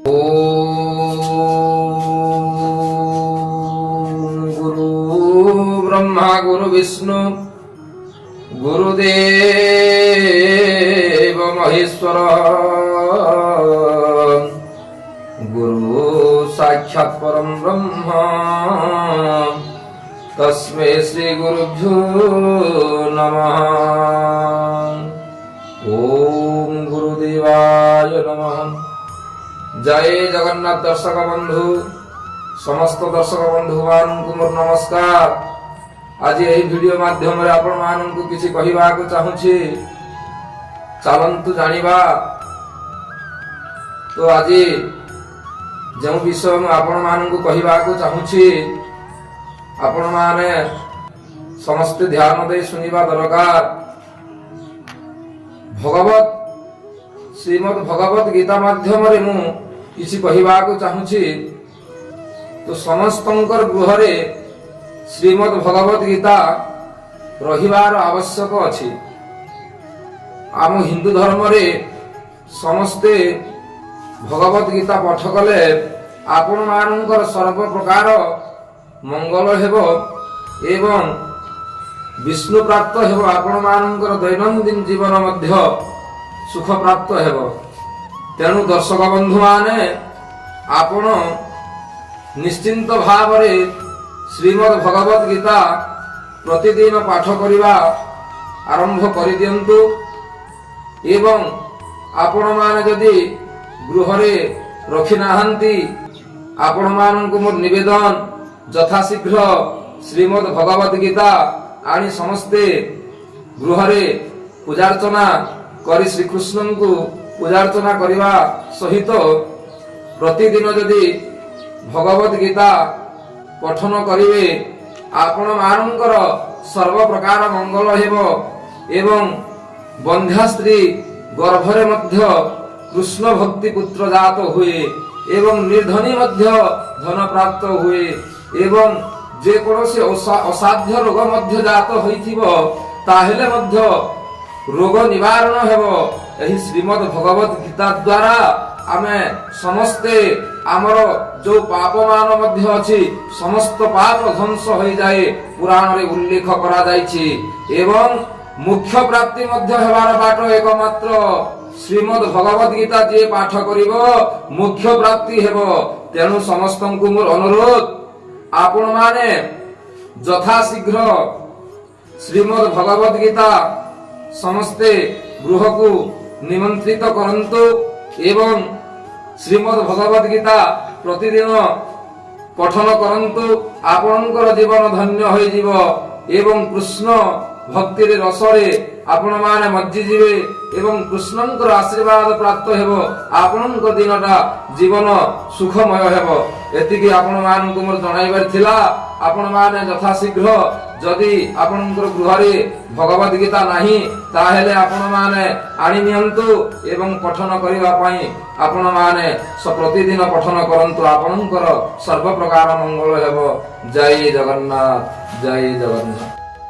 ॐ गुरु ब्रह्मा गुरु विष्णु गुरुदेव महेश्वर गुरु साक्षात् परम ब्रह्म तस्मै श्री गुरुभ्यो नमः। ॐ गुरुदेवाय नमः। ଜୟ ଜଗନ୍ନାଥ ଦର୍ଶକ ବନ୍ଧୁ। ସମସ୍ତ ଦର୍ଶକ ବନ୍ଧୁମାନଙ୍କୁ ମୋର ନମସ୍କାର। ଆଜି ଏହି ଭିଡ଼ିଓ ମାଧ୍ୟମରେ ଆପଣମାନଙ୍କୁ କିଛି କହିବାକୁ ଚାହୁଁଛି। ଚାଲନ୍ତୁ ଜାଣିବା। ତ ଆଜି ଯେଉଁ ବିଷୟ ମୁଁ ଆପଣମାନଙ୍କୁ କହିବାକୁ ଚାହୁଁଛି, ଆପଣମାନେ ସମସ୍ତେ ଧ୍ୟାନ ଦେଇ ଶୁଣିବା ଦରକାର। ଶ୍ରୀମଦ୍ ଭଗବତ ଗୀତା ମାଧ୍ୟମରେ ମୁଁ କିଛି କହିବାକୁ ଚାହୁଁଛି। ତ ସମସ୍ତଙ୍କର ଗୃହରେ ଶ୍ରୀମଦ୍ ଭଗବତ ଗୀତା ରହିବାର ଆବଶ୍ୟକ ଅଛି। ଆମ ହିନ୍ଦୁ ଧର୍ମରେ ସମସ୍ତେ ଭଗବତ ଗୀତା ପାଠ କଲେ ଆପଣମାନଙ୍କର ସର୍ବ ପ୍ରକାର ମଙ୍ଗଳ ହେବ ଏବଂ ବିଷ୍ଣୁ ପ୍ରାପ୍ତ ହେବ। ଆପଣମାନଙ୍କର ଦୈନନ୍ଦିନ ଜୀବନ ମଧ୍ୟ ସୁଖ ପ୍ରାପ୍ତ ହେବ। ତେଣୁ ଦର୍ଶକ ବନ୍ଧୁମାନେ, ଆପଣ ନିଶ୍ଚିନ୍ତ ଭାବରେ ଶ୍ରୀମଦ୍ ଭଗବତ ଗୀତା ପ୍ରତିଦିନ ପାଠ କରିବା ଆରମ୍ଭ କରିଦିଅନ୍ତୁ ଏବଂ ଆପଣମାନେ ଯଦି ଗୃହରେ ରଖିନାହାନ୍ତି, ଆପଣମାନଙ୍କୁ ମୋର ନିବେଦନ, ଯଥାଶୀଘ୍ର ଶ୍ରୀମଦ୍ ଭଗବତ ଗୀତା ଆଣି ସମସ୍ତେ ଗୃହରେ ପୂଜାର୍ଚ୍ଚନା କରି, ଶ୍ରୀକୃଷ୍ଣଙ୍କୁ ପୂଜାର୍ଚ୍ଚନା କରିବା ସହିତ ପ୍ରତିଦିନ ଯଦି ଭଗବତ ଗୀତା ପଠନ କରିବେ, ଆପଣମାନଙ୍କର ସର୍ବପ୍ରକାର ମଙ୍ଗଳ ହେବ ଏବଂ ବନ୍ଧ୍ୟା ସ୍ତ୍ରୀ ଗର୍ଭରେ ମଧ୍ୟ କୃଷ୍ଣ ଭକ୍ତି ପୁତ୍ର ଜାତ ହୁଏ ଏବଂ ନିର୍ଧନୀ ମଧ୍ୟ ଧନ ପ୍ରାପ୍ତ ହୁଏ ଏବଂ ଯେକୌଣସି ଅସାଧ୍ୟ ରୋଗ ମଧ୍ୟ ଜାତ ହୋଇଥିବ, ତାହେଲେ ମଧ୍ୟ ରୋଗ ନିବାରଣ ହେବ। ଏହି ଶ୍ରୀମଦ୍ ଭଗବତ ଗୀତା ଦ୍ୱାରା ଆମେ ସମସ୍ତେ ଆମର ଯୋଉ ପାପମାନ ମଧ୍ୟ ଅଛି, ସମସ୍ତ ପାପ ଧ୍ୱଂସ ହୋଇଯାଏ, ପୁରାଣରେ ଉଲ୍ଲେଖ କରାଯାଇଛି। ଏବଂ ମୋକ୍ଷ ପ୍ରାପ୍ତି ମଧ୍ୟ ହେବାର ବାଟ ଏକମାତ୍ର ଶ୍ରୀମଦ୍ ଭଗବତ ଗୀତା। ଯିଏ ପାଠ କରିବ, ମୋକ୍ଷ ପ୍ରାପ୍ତି ହେବ। ତେଣୁ ସମସ୍ତଙ୍କୁ ମୋର ଅନୁରୋଧ, ଆପଣମାନେ ଯଥାଶୀଘ୍ର ଶ୍ରୀମଦ୍ ଭଗବତ ଗୀତା ସମସ୍ତେ ଗୃହକୁ ନିମନ୍ତ୍ରିତ କରନ୍ତୁ ଏବଂ ଶ୍ରୀମଦ୍ ଭଗବତ ଗୀତା ପ୍ରତିଦିନ ପଠନ କରନ୍ତୁ। ଆପଣଙ୍କର ଜୀବନ ଧନ୍ୟ ହୋଇଯିବ ଏବଂ କୃଷ୍ଣ ଭକ୍ତିରେ ରସରେ ଆପଣମାନେ ମଜ୍ଜିଯିବେ ଏବଂ କୃଷ୍ଣଙ୍କର ଆଶୀର୍ବାଦ ପ୍ରାପ୍ତ ହେବ। ଆପଣଙ୍କ ଦିନଟା ଜୀବନ ସୁଖମୟ ହେବ। ଏତିକି ଆପଣମାନଙ୍କୁ ମୋର ଜଣାଇବାର ଥିଲା। ଆପଣମାନେ ଯଥାଶୀଘ୍ର ଯଦି ଆପଣଙ୍କର ଗୃହରେ ଭଗବତ ଗୀତା ନାହିଁ, ତାହେଲେ ଆପଣମାନେ ଆଣି ନିଅନ୍ତୁ ଏବଂ ପଠନ କରିବା ପାଇଁ ଆପଣମାନେ ପ୍ରତିଦିନ ପଠନ କରନ୍ତୁ। ଆପଣଙ୍କର ସର୍ବପ୍ରକାର ମଙ୍ଗଳ ହେବ। ଜୟ ଜଗନ୍ନାଥ, ଜୟ ଜଗନ୍ନାଥ।